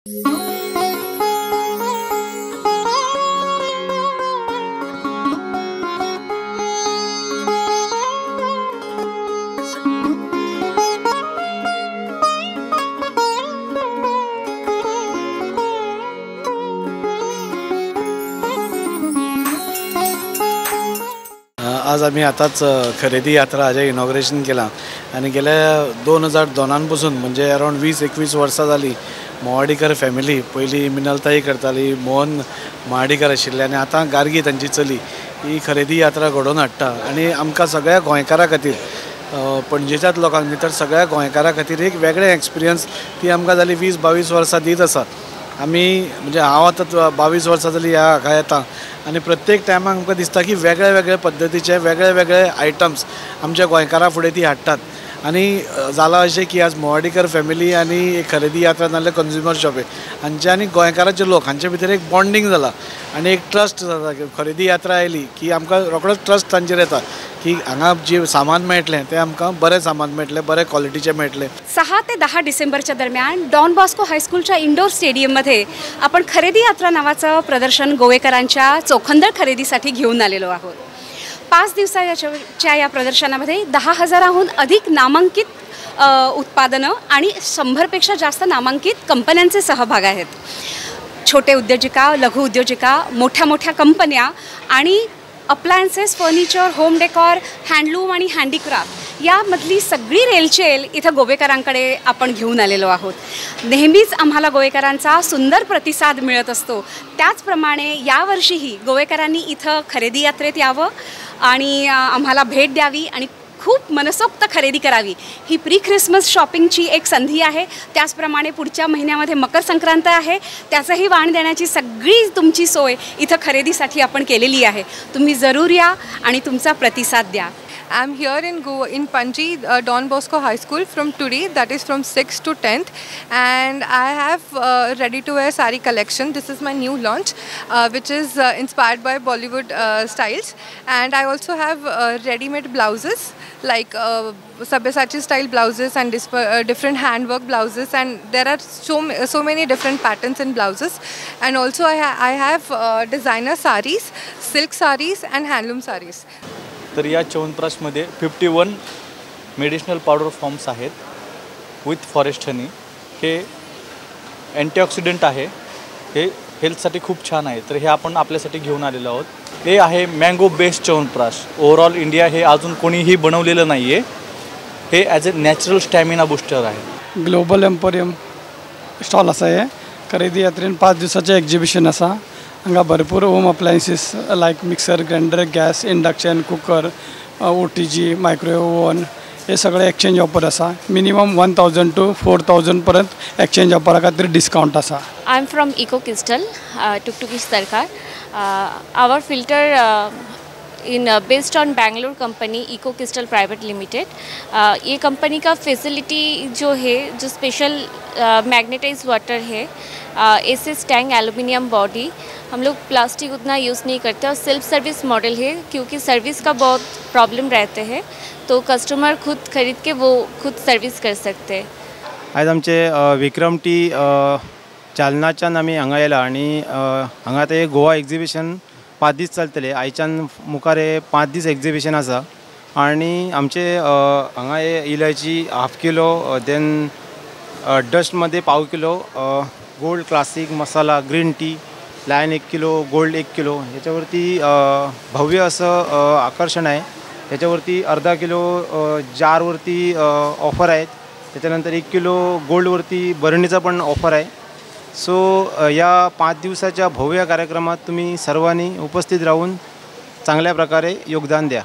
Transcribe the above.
आज आमी आतांच खरेदी यात्रा हाजें इनॉग्रेशन केलां आनी गेल्या 2002 पसून म्हणजे अरावंड 20-21 वर्सां जालीं मोवाडीकर फॅमिली पयलीं मिनलताई करताली, मोहन महाडीकर आशिल्ले आनी आतां गार्गी तांची चली ही खरेदी यात्रा घडोवन हाडटा आनी आमकां सगळ्या गोंयकारां खातीर पणजेच्याच लोकांक न्ही तर सगळ्या गोंयकारां खातीर एक वेगळें एक्सपिरियन्स ती आमकां जाली 20-22 वर्सां दीत आसा. आमी म्हणजे हांव आतां 22 वर्सां जालीं ह्या हाका येता आनी प्रत्येक टायमाक आमकां दिसता की वेगळे वेगळे पद्दतीचे वेगळे वेगळे आयटम्स आमच्या गोंयकारां फुडें ती हाडटात आनी जालां अशें की आज मोवाडीकर फॅमिली आनी खरेदी यात्रा नाल्यार कंज्युमर शॉपिंग हांचे आनी गोंयकाराचे लोक हांचे भितर एक बॉन्डींग जाला आनी एक ट्रस्ट जाता की खरेदी यात्रा आयली की आमकां रोखडोच ट्रस्ट तांचेर येता की हांगा जे सामान मेळटलें तें आमकां बरें सामान मेळटलें, बरें क्वॉलिटीचें मेळटलें. 6 ते 10 डिसेंबरच्या दरम्यान डॉन बॉस्को हायस्कूलच्या इंडोर स्टेडियममध्ये आपण खरेदी यात्रा नावाचं प्रदर्शन गोवेकरांच्या चोखंदळ खरेदीसाठी घेऊन आलेलो आहोत. 5 दिवसाच्या या प्रदर्शनामध्ये 10,000हून अधिक नामांकित उत्पादनं आणि 100पेक्षा जास्त नामांकित कंपन्यांचे सहभाग आहेत. छोटे उद्योजिका, लघु उद्योजिका, मोठ्या मोठ्या कंपन्या आणि appliances, furniture, home decor, handloom आणि हँडीक्राफ्ट यामधली सगळी रेलचेल इथं गोवेकरांकडे आपण घेऊन आलेलो आहोत. नेहमीच आम्हाला गोवेकरांचा सुंदर प्रतिसाद मिळत असतो, त्याचप्रमाणे यावर्षीही गोवेकरांनी इथं खरेदी यात्रेत यावं आणि आम्हाला भेट द्यावी आणि खूप मनसोक्त खरेदी करावी. ही प्री ख्रिसमस शॉपिंगची एक संधी आहे. त्याचप्रमाणे पुढच्या महिन्यामध्ये मकर संक्रांत आहे, त्याचंही वाण देण्याची सगळी तुमची सोय इथं खरेदीसाठी आपण केलेली आहे. तुम्ही जरूर या आणि तुमचा प्रतिसाद द्या. I am here in Goa, in Panji, Don Bosco High School from today, that is from 6th to 10th, and I have ready to wear sari collection. This is my new launch, which is inspired by Bollywood styles, and I also have ready-made blouses like Sabyasachi style blouses and different handwork blouses, and there are so many different patterns in blouses. And also I have designer saris, silk saris and handloom saris. तर या च्यवनप्राशमध्ये 51 medicinal powder forms आहेत with forest honey. हे antioxidant आहे, हे हेल्थसाठी खूप छान आहे, तर हे आपण आपल्यासाठी घेऊन आलेलो आहोत. हे आहे mango based chyawanprash. Overall India हे अजून कोणीही बनवलेलं नाही आहे. हे as a natural stamina booster आहे. ग्लोबल एम्पोरियम स्टॉल आसा. हे खरेदी यात्रेन 5 दिवसाचें एक्झिबिशन आसा. हांगा भरपूर home appliances like mixer, grinder, gas, induction, cooker, OTG, microwave oven हे सगळे एक्सचेंज ऑफर आसा. मिनिमम 1000 टू 4000 पर्यंत एक्सचेंज ऑफरा खातीर डिस्कावंट आसा. I am from Eco Crystal, Tuktuki Sarkar. Our filter in based on Bangalore company Eco Crystal Private Limited. ये company का facility जो है, जो स्पेशल मैग्नेटाइज वाटर है, एस टैंक एलुमिनियम बॉडी, हम लोग plastic उतना use नहीं करते और self service model है, क्योंकि service का बहुत प्रॉब्लम रहते हैं, तो कस्टमर खुद खरीद के वो खुद सर्विस कर सकते हैं. आयज आमचे विक्रम टी चालनाच्यान आमी हांगा आयला आनी हांगा ते गोवा एक्झिबिशन 5 दीस चलतले. आयच्यान मुखार हे 5 दीस एक्झिबिशन आसा आनी आमचे हांगा हे इलायची हाफ किलो, देन डस्टमध्ये पाव kilo, gold classic masala, green tea, lion 1 kilo, gold 1 kilo, ह्याच्यावरती भव्य असं आकर्षण आहे. त्याच्यावरती अर्धा किलो जारवरती ऑफर आहेत. त्याच्यानंतर 1 किलो गोल्डवरती बरणीचा पण ऑफर आहे. सो या 5 दिवसाच्या भव्य कार्यक्रमात तुम्ही सर्वांनी उपस्थित राहून चांगल्या प्रकारे योगदान द्या.